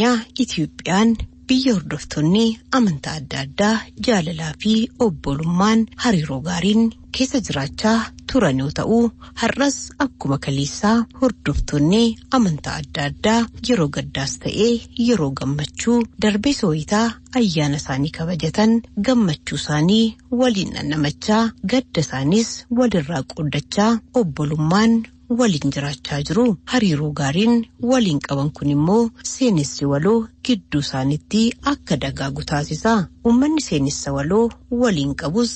Teenya Itiyoophiyaan biyya hordoftoonni amantaa adda addaa jaalalaa fi obbolummaan hariiroo gaariin keessa jiraachaa turan yoo ta'u, har'as akkuma kaleessaa hordoftoonni amantaa adda addaa yeroo gaddaas ta'ee yeroo gammachuu darbee sooyitaa ayyaana isaanii kabajatan gammachuu isaanii waliin dhandhamachaa gadda isaaniis walirraa qooddachaa obbolummaan waliin jiraachaa jiru. Hariiroo gaariin waliin qaban kun immoo seenessi waloo gidduu isaaniitti akka dagaagu taasisa. Uummanni seenessa waloo waliin qabus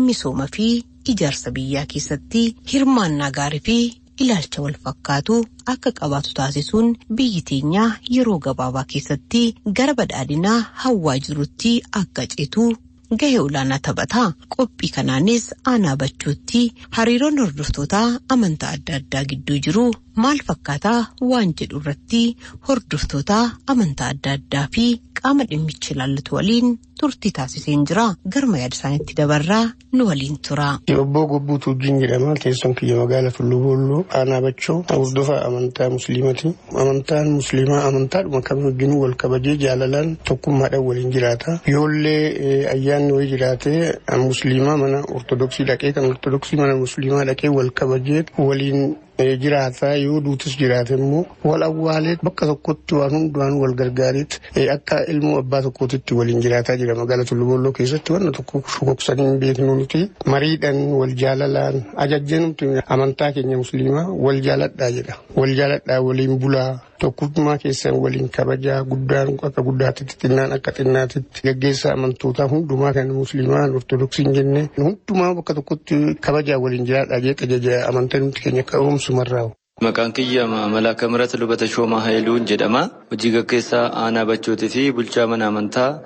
misooma fi ijaarsa biyyaa keessatti hirmaannaa gaarii fi ilaalcha wal fakkaatu akka qabaatu taasisuun biyyi teenya yeroo gabaabaa keessatti gara badhaadhinaa hawwaa jirutti akka ceetu gahee olaanaa taphata. Qophii kanaanis aanaa bachuutti hariiroon hordoftoota amantaa adda addaa gidduu jiru maal fakkaataa waan jedhu irratti hordoftoota amantaa adda addaa fi qaama dhimmichi ilaallatu waliin turtii taasiseen jira. Garma yaada isaaniitti dabarraa nu waliin tura. Obbo Gobbuu Tuujjiin jedhama. Teessoon kiyya magaala Tulluu Boolloo aanaa Bachoo hordofaa amantaa Musliimaati. Amantaan Musliimaa amantaadhuma kam wajjin wal kabajee jaalalaan tokkummaadhaan waliin jiraata. Yoollee ayyaanni wayii jiraate Musliimaa mana Ortodoksii dhaqee kan Ortodoksii mana Musliimaa dhaqee wal kabajee waliin jiraata. Yoo duutis jiraate immoo wal awwaalee bakka tokkotti waan hundumaan wal gargaareet akka ilmoo abbaa tokkootitti waliin jiraataa jira. Magaala Tulluu Boolloo keessatti wanna tokko shokoksanii hin beeknu nuti mariidhaan wal jaalalaan ajajjee nuti amantaa keenya musliimaa wal jaaladhaa jedha. Wal jaaladhaa waliin bulaa tokkummaa keessan waliin kabajaa guddaan akka guddaatitti xinnaan akka xinnaatitti gaggeessaa amantootaa hundumaa kan musliimaa ortodoksiin jenne hundumaa bakka tokkotti kabajaa waliin jiraadhaa jedha ajaja amantaa nuti keenya akka oomsumarraa. Maqaan kiyya Malaaka Mirat Lubata Shoomaa Hayiluun jedhama. Hojii gaggeessaa aanaa Bachootii fi bulchaa mana amantaa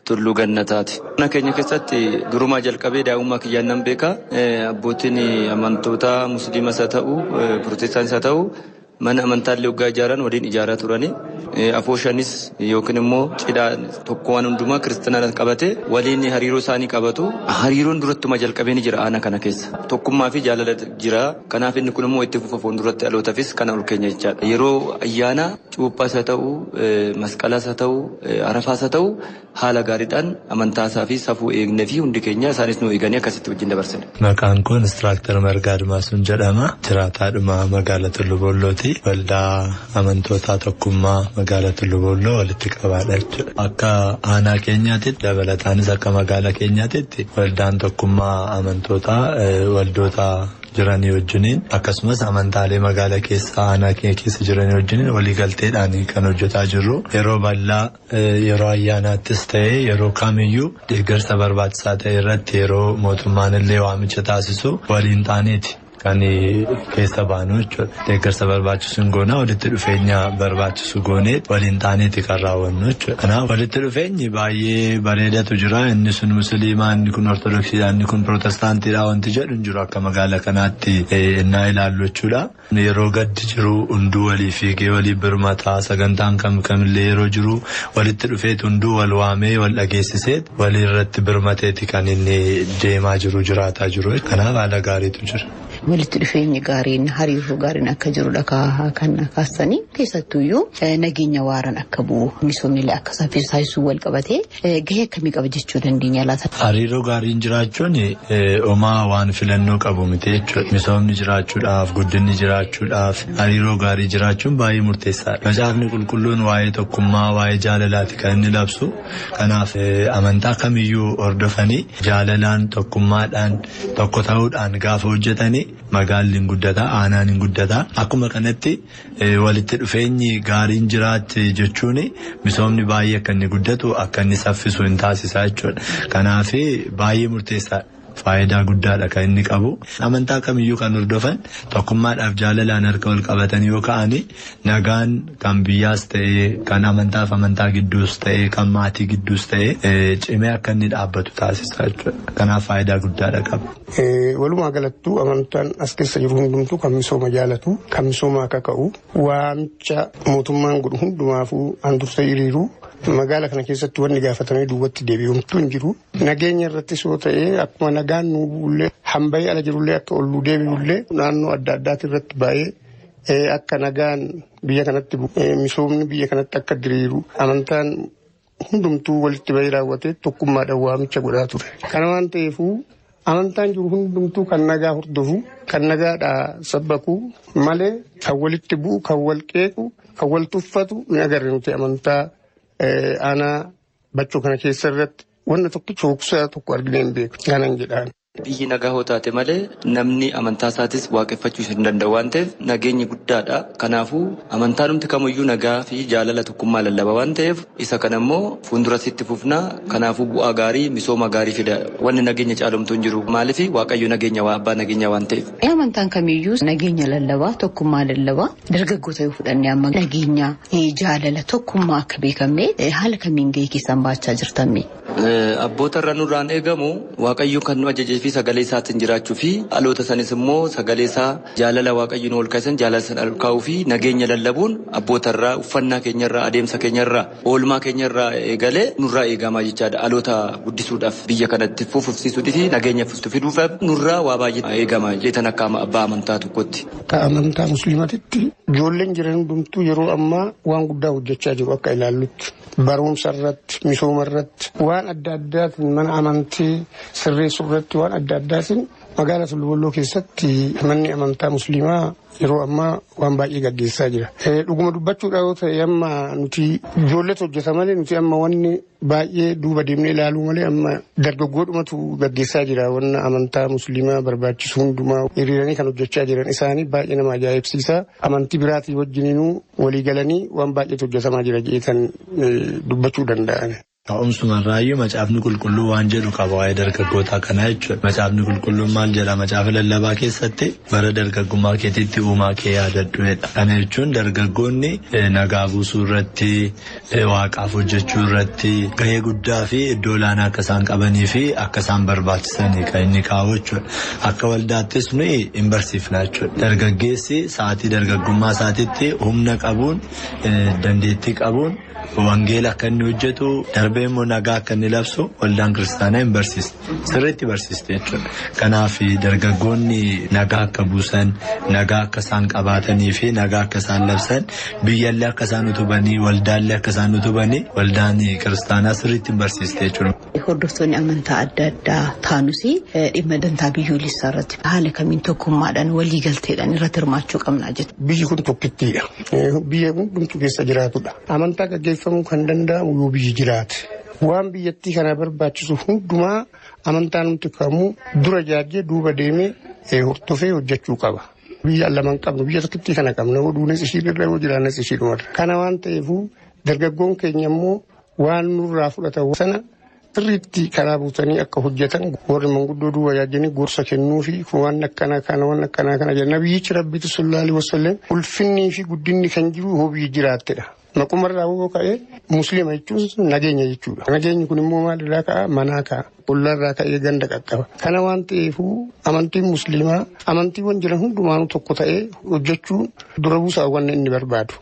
Tulluu Gannataati. Mana keenya keessatti durumaa jalqabee daa'imummaa kiyyaan nan beeka. Abbootiin amantoota musliimas haa ta'u, pirootestaantis haa ta'u, mana amantaallee waggaa ijaaran waliin ijaaraa turani. Afooshanis yookiin immoo cidhaa tokko waan hundumaa kiristaanaan qabate waliin hariiroo isaanii qabatu. Hariiroon durattuma jalqabee ni jira aanaa kana keessa. Tokkummaa fi jaalala jira. Kanaaf inni kun immoo itti fufa fuulduratti dhalootaafis kana ol keenya jechaadha. Yeroo ayyaana cuuphaas haa ta'u, masqalaas haa ta'u, arafaas haa ta'u haala gaariidhaan amantaasaa fi safuu eegnee fi hundi keenya isaanis nu eeganii akkasitti wajjin dabarsina. Maqaan kun Inistiraaktar Margaa Admaasuun jedhama. Jiraataadhuma magaalaa Tulluu Boollooti. Waldaa amantootaa tokkummaa magaalaa Tulluu Boolloo walitti qabaadha jechuudha. Akka aanaa keenyaatti dabalataanis akka magaalaa keenyaatti waldaan tokkummaa amantootaa waldoota jiranii wajjiniin akkasumas amantaalee magaalaa keessa aanaa keenya keessa jiranii wajjiniin waliigalteedhaan kan hojjetaa jirru. Yeroo bal'aa yeroo ayyaanaattis ta'ee yeroo kamiyyuu deeggarsa barbaachisaa ta'e irratti yeroo mootummaan illee waamicha taasisu waliin taaneeti. Kan keessa baanu jechuudha. Deeggarsa barbaachisu hin goona walitti dhufeenya barbaachisu goonee waliin taaneeti kan raawwannu jechuudha. Kanaaf walitti dhufeenyi baay'ee bareedatu jira. Inni sun musliimaa, inni kun ortodoksiidha, inni kun pirootestaantiidha wanti jedhu hin jiru akka magaala kanaatti innaa ilaallu jechuudha. Yeroo gaddi jiru hunduu walii fiigee walii birmataa sagantaan kam kamillee yeroo jiru walitti dhufeet hunduu wal waamee wal dhageessisee walirratti birmateeti kan inni deemaa jiru jiraataa jiru. Kanaaf haala gaariitu jira. Walitti dhufeenyi gaariin hariiroo gaariin akka jirudha kan kaasanii keessattuyyuu nageenya waaraan akka bu'u misoomni illee akka saffisu taasisuu wal qabatee gahee akkamii qaba jechuu dandeenya laata? Hariiroo gaariin jiraachuun homaa waan filannoo qabu miti jechuudha. Misoomni jiraachuudhaaf guddinni jiraachuudhaaf hariiroo gaarii jiraachuun baay'ee murteessaadha. Macaafni qulqulluun waa'ee tokkummaa waa'ee jaalalaati kan inni labsu. Kanaaf amantaa kamiyyuu hordofanii jaalalaan tokkummaadhaan tokko ta'uudhaan gaafa hojjetanii magaalli hin guddataa, aanaan hin guddataa. Akkuma kanatti walitti dhufeenyi gaariin jiraatte jechuun misoomni baay'ee akka inni guddatu akka inni saffisu hin taasisaa jechuudha. Kanaaf baay'ee murteessaadha. Faayidaa guddaadha kan inni qabu. Amantaa kamiyyuu kan hordofan tokkummaadhaaf jaalalaan harka wal qabatan yoo ka'ani nagaan kan biyyaas ta'ee kan amantaaf amantaa gidduus ta'ee kan maatii gidduus ta'ee cimee akka inni dhaabbatu taasisa jechuudha. Kanaaf faayidaa guddaadha qaba. Walumaa galattuu amantaan as keessa jiru hundumtuu kan misooma jaalatu kan misooma akka ka'u waamicha mootummaan godhu hundumaafuu handursee hiriiru magaala kana keessatti wanni gaafatamee duubatti deebi'umtu hin jiru. Nageenya irrattis yoo ta'e akkuma nagaan nu bu'ullee hambayee ala jirullee akka olluu deebi'ullee naannoo adda addaati irratti baay'ee Akka nagaan biyya kanatti misoomni biyya kanatti akka diriiru amantaan hundumtuu walitti bahee raawwatee tokkummaadhaan waamicha godhaa ture. Kana waan ta'eefuu amantaan jiru hundumtuu kan nagaa hordofu, kan nagaadhaa sabbaku malee kan walitti bu'u, kan wal qeequ, kan wal tuffatu hin agarre nuti amantaa aanaa Bachoo kana keessa irratti wanna tokkicha hoksaa tokko arginee hin beeku. Kanan jedhaan. Biyyi nagaa hoo taate malee namni amantaa isaatis waaqeffachuu hin danda'u waan ta'eef nageenyi guddaadha. Kanaafuu amantaanumti kamiyyuu nagaa fi jaalala tokkummaa lallaba waan ta'eef isa kana immoo fuulduratti itti fufnaa. Kanaafuu bu'aa gaarii misooma gaarii fida. Wanni nageenya caalomtu hin jiru. Maaliif Waaqayyo nageenya waa abbaa nageenya waan ta'eef. Amantaan kamiyyuu nageenya lallabaa tokkummaa lallabaa dargaggoota yoo fudhanne amma nageenya jaalala tokkummaa akka beekamne haala kamiin gahee keessan baachaa jirtan? Abboota irraa nurraan eegamu Waaqayyo kan nu ajajee fi sagalee isaatiin jiraachuu fi dhaloota sanis immoo sagalee isaa jaalala Waaqayyo nu ol kaasan jaalala sana ol kaa'uu fi nageenya lallabuun abboota irraa uffannaa keenyarraa adeemsa keenyarraa oolmaa keenyarraa eegalee nurraa eegamaa jechaadha. Dhaloota guddisuudhaaf biyya kanatti fufsiisuu fi nageenya fiduuf nurraa waa baay'ee eegama jeetan akka abbaa amantaa tokkotti. Akka amantaa musliimatitti ijoolleen jiran hundumtuu yeroo ammaa waan guddaa hojjechaa jiru akka ilaallutti. Barumsa irratti, misooma irratti, waan adda addaatiin mana amantii sirreessuu irratti waan adda addaatiin magaalaa Tullu keessatti manni amantaa musliimaa yeroo ammaa waan baay'ee gaggeessaa jira. Dhuguma dubbachuudha yoo ta'e amma nuti ijoolletu hojjeta malee nuti amma wanni baay'ee duuba deemnee ilaaluu malee amma dargaggoodhumatu gaggeessaa jira. Wanna amantaa musliimaa barbaachisu hundumaa hiriiranii kan hojjechaa jiran isaanii baay'ee nama ajaa'ibsiisa. Amantii biraatii wajjininuu walii galanii waan baay'eetu hojjetamaa jira jeetan dubbachuu danda'an. Ka'umsumarraayyuu macaafni qulqulluu waan jedhu qaba waa'ee dargaggootaa kanaa jechuudha. Macaafni qulqulluun maal jedha macaafa lallabaa keessatti bara dargaggummaa keetiitti uumaa kee yaadadhu jedha. Kana jechuun dargaggoonni nagaa buusuu irratti waaqaaf hojjechuu irratti gahee guddaa fi iddoo olaanaa akka isaan qabanii fi akka isaan barbaachisanii kan inni kaa'u jechuudha. Akka waldaattis nuyi hin barsiifna jechuudha. Dargaggeessi sa'aatii dargaggummaa isaatiitti humna qabuun dandeettii qabuun wangeela akka inni hojjetu darbee immoo nagaa akka inni labsu waldaan kiristaanaa hin barsiiste. Sirriitti barsiiste jechuudha. Kanaaf dargaggoonni nagaa akka buusan, nagaa akka isaan qabaatanii fi nagaa akka isaan labsan, biyyallee akka isaan utubanii, waldaallee akka isaan utubanii waldaan kiristaanaa sirriitti hin barsiiste jechuudha. Hordoftoonni amantaa adda addaa taanus dhimma dantaa biyyoolessaa irratti haala kamiin tokkummaadhaan walii galteedhaan irratti hirmaachuu qabnaa jettu. Biyyi kun tokkittiidha. Biyya hundumtu keessa jiraatudha. Amantaa gaggeeffamuu kan danda'amu yoo biyyi jiraate. Waan biyyattii kana barbaachisu hundumaa amantaan nuti kamuu dura jaajee duuba deemee hordofee hojjechuu qaba. Biyya lama qabnu biyya tokkittii kana qabna yoo duunes ishiirra yoo jiraannes ishiidhumarra. Kana waan ta'eefuu dargaggoon keenya immoo waan nurraa fudhatan sana sirriitti karaa buutanii akka hojjetan warri manguddoo duuba jaajanii gorsa kennuu fi waan akkanaa kana waan akkanaa kana jedha. Nabiyyichi Rabbiitu sallallahu alaihi wasallam ulfinnii fi guddinni kan jiru hoo biyyi jiraattedha. Maqumarraa yoo ka'e musliima jechuun nageenya jechuudha. Nageenyi kun immoo maalirraa ka'a? Manaa ka'a. Ollaarraa ka'ee ganda qaqqaba. Kana waan ta'eefuu amantiin musliimaa amantiiwwan jiran hundumaanuu tokko ta'ee hojjechuun dura buusaa wanna inni barbaadu.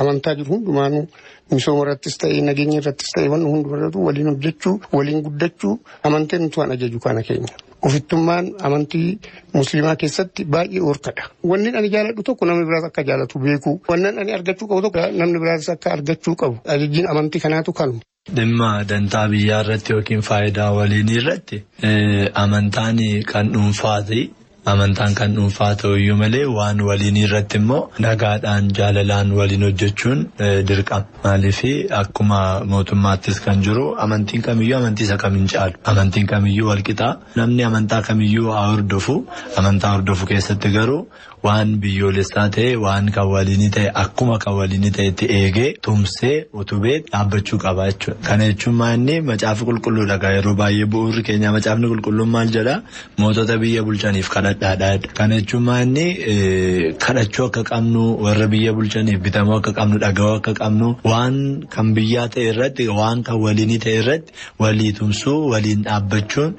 Amantaa jiru hundumaanuu misooma irrattis ta'ee nageenya irrattis ta'ee wanna hundumarratti waliin hojjechuu waliin guddachuu amantiin nuti waan ajaju kana keenya. Ofittummaan amantii musliimaa keessatti baay'ee orkadha. Wanni ani jaaladhu tokko namni biraas akka jaalatu beeku. Wanni ani argachuu qabu tokko namni biraas akka argachuu qabu. Ajajjiin amantii kanaatu kanuma. Dhimma dantaa biyyaa irratti yookiin faayidaa waliinii irratti amantaan kan dhuunfaati. Amantaan kan dhuunfaa ta'u iyyuu malee waan waliinii irratti immoo nagaadhaan jaalalaan waliin hojjechuun dirqama. Maaliif akkuma mootummaattis kan jiru amantiin kamiyyuu amantii isa kamiin caalu. Amantiin kamiyyuu walqixaa. Namni amantaa kamiyyuu haa hordofu. Amantaa hordofu keessatti garuu waan biyyoolessaa ta'e waan kan waliinii ta'e akkuma kan waliinii ta'etti eegee tumsee utubee dhaabbachuu qaba jechuudha. Kana jechuun maanni macaafa qulqulluudha. Yeroo baay'ee bu'uurri keenya macaafni qulqulluun maal jedhaa mootota biyya bulchaniif kadhadhaadha. Kana jechuun maanni kadhachuu akka qabnu warra biyya bulchaniif bitamuu akka qabnu dhaga'uu akka qabnu waan kan biyyaa ta'e irratti waan kan waliinii ta'e irratti walii tumsuu waliin dhaabbachuun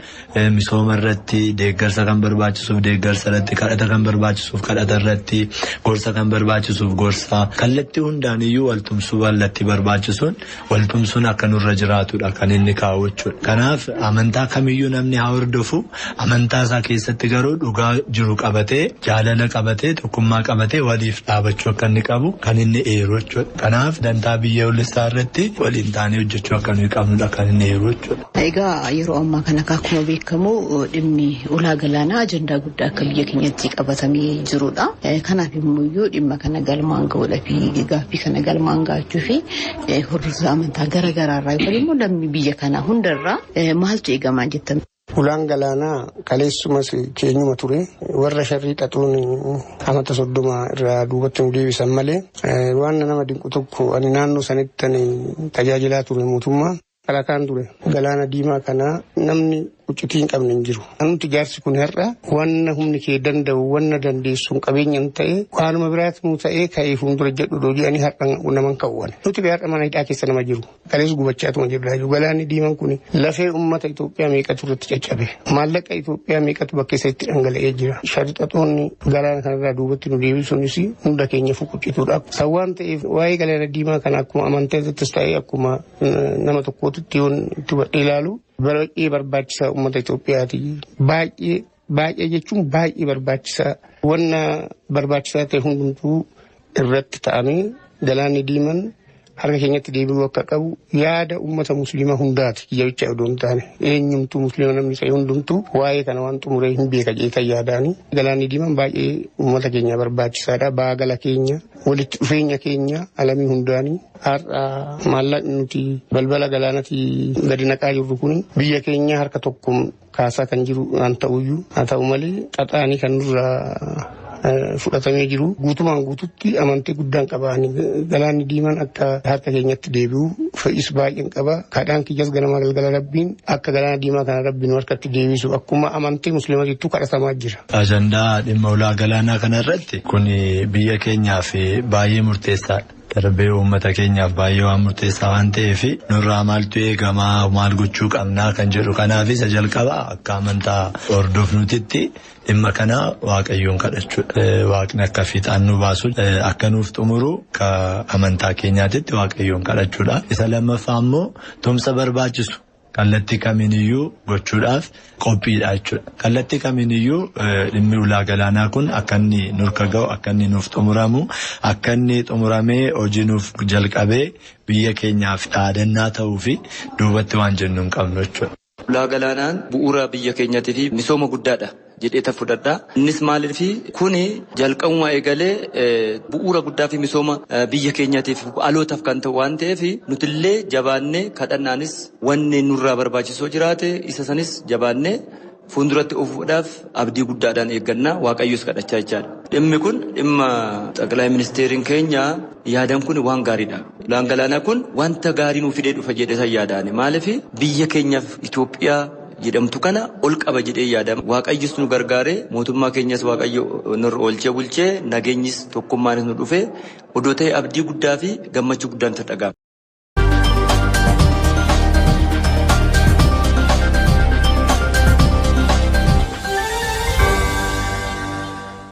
misooma irratti deeggarsa kan barbaachisuuf deeggarsa irratti kadhata kan barbaachisuuf kadhata irratti gorsa kan barbaachisuuf gorsa kallattii hundaan iyyuu waltumsuu kallattii barbaachisuun waltumsuun akka nurra jiraatudha kan inni kaa'u jechuudha. Kanaaf amantaa kamiyyuu namni haa hordofu amantaa isaa keessatti garuu dhugaa Dhugaa jiru qabatee jaalala qabatee tokkummaa qabatee waliif dhaabachuu akka inni qabu kan inni eeru jechuudha. Kanaaf dantaa biyyoolessaa irratti waliin taanee hojjechuu akka nuyi qabnudha kan inni eeru jechuudha. Egaa yeroo ammaa kana akkuma beekamu dhimmi ulaa galaanaa ajandaa guddaa akka biyya keenyatti qabatamee jirudha. Kanaaf immoo dhimma kana galmaan gahuudhaa fi gaaffii kana galmaan gahachuu fi hordoftoota amantaa garaagaraa irraa yookaan immoo lammii biyya kanaa hundarraa maaltu eegamaa jettan? Ulaan galaanaa kaleessumas keenyuma ture warra sharrii xaxuun amata 30 irraa duubatti nu deebisan malee waan nama dinqu tokko ani naannoo sanitti tajaajilaa ture mootummaa. Kalakaan ture galaana diimaa kana namni quccitii hin qabne hin jiru. Nuti jaarsi kun har'a wanna humni kee danda'u wanna dandeessuun qabeenyan ta'e waanuma biraatti nu ta'ee ka'ee fuuldura jedhu jedhanii har'a naman ka'uwan. Nuti har'a mana hidhaa keessa nama jiru. Kalees gubachaatuma jirra. Galaanni diimaan kun lafee uummata Itoophiyaa meeqatu irratti caccabe. Maallaqa Itoophiyaa meeqatu bakka isatti dhangala'ee jira. Sharxaxoonni galaana kanarraa duubatti nu deebisuunis hunda keenya fuquccituudha. San waan ta'eef waa'ee galaana diimaa kana akkuma amantaattis ta'ee akkuma nama tokkootti yoon itti hubadhee ilaalu baay'ee barbaachisaa uummata Itoophiyaati. Baay'ee baay'ee jechuun baay'ee barbaachisaa. Wanna barbaachisaa ta'e hundumtuu irratti ta'amee galaanni diimaan harka keenyatti deebi'uu akka qabu yaada uummata musliimaa hundaati. Kiyyabicha odoo hin taane eenyumtuu musliima namni ta'e hundumtuu waa'ee kana waan xumuree hin beeka jeetan yaadaani. Galaanni diimaan baay'ee uummata keenya barbaachisaadha. Baagala keenya walitti dhufeenya keenya alamii hundaanii har'a maallaqni nuti balbala galaanatti gadi naqaa jirru kun biyya keenya harka tokkoon kaasaa kan jiru waan ta'uyyuu haa ta'u malee xaxaanii kan nurraa fudhatamee jiru guutumaan guututti amantii guddaan qabaani galaanni diimaan akka harka keenyatti deebi'u fe'is baay'een qaba kadhaan kiyyas ganama galgala rabbiin akka galaana diimaa kana rabbiin harkatti deebisu akkuma amantii musliimatiittuu kadhatamaa jira. Ajandaa dhimma ulaa galaanaa kanarratti kun biyya keenyaaf baay'ee murteessaadha. Darbee uummata keenyaaf baay'ee waan murteessaa waan ta'eef nurraa maaltu eegamaa maal gochuu qabnaa kan jedhu kanaaf isa jalqabaa akka amantaa hordofnutitti dhimma kana waaqayyoon kadhachuudha. Waaqni akka fiixaan nu baasu akka nuuf xumuru akka amantaa keenyaatitti waaqayyoon kadhachuudha. Isa lammaffaa immoo tumsa barbaachisu. Kallattii kamiiniyyuu gochuudhaaf qophiidha jechuudha. Kallattii kamiiniyyuu dhimmi ulaa galaanaa kun akka inni nurka ga'u, akka inni nuuf xumuramu, akka inni xumuramee hojii nuuf jalqabee biyya keenyaaf dhaadannaa ta'uu fi duubatti waan jennu hin qabnu jechuudha. Ulaa galaanaan bu'uura biyya keenyaatii fi misooma guddaadha jedhee tan fudhadha. Innis maaliif kuni jalqabuma eegalee bu'uura guddaa fi misooma biyya keenyaatiif alootaaf kan ta'u waan ta'eef nutillee jabaannee kadhannaanis wanni nurraa barbaachisoo jiraate isa sanis jabaannee fuulduratti ofuudhaaf abdii guddaadhaan eeggannaa waaqayyos kadhachaa jechaadha. Dhimmi kun dhimma xaqilaa ministeeriin keenya yaadan kun waan gaariidha. Ulaan galaanaa kun wanta gaarii nuuf fidee dhufa jedhee san yaadaani. Maaliif biyya keenyaaf Itoophiyaa jedhamtu kana ol qaba jedhee yaadama. Waaqayyos nu gargaaree mootummaa keenyas waaqayyo nurra oolchee bulchee nageenyis tokkummaanis nu dhufee odoo ta'e abdii guddaa fi gammachuu guddaan dhaga'ama.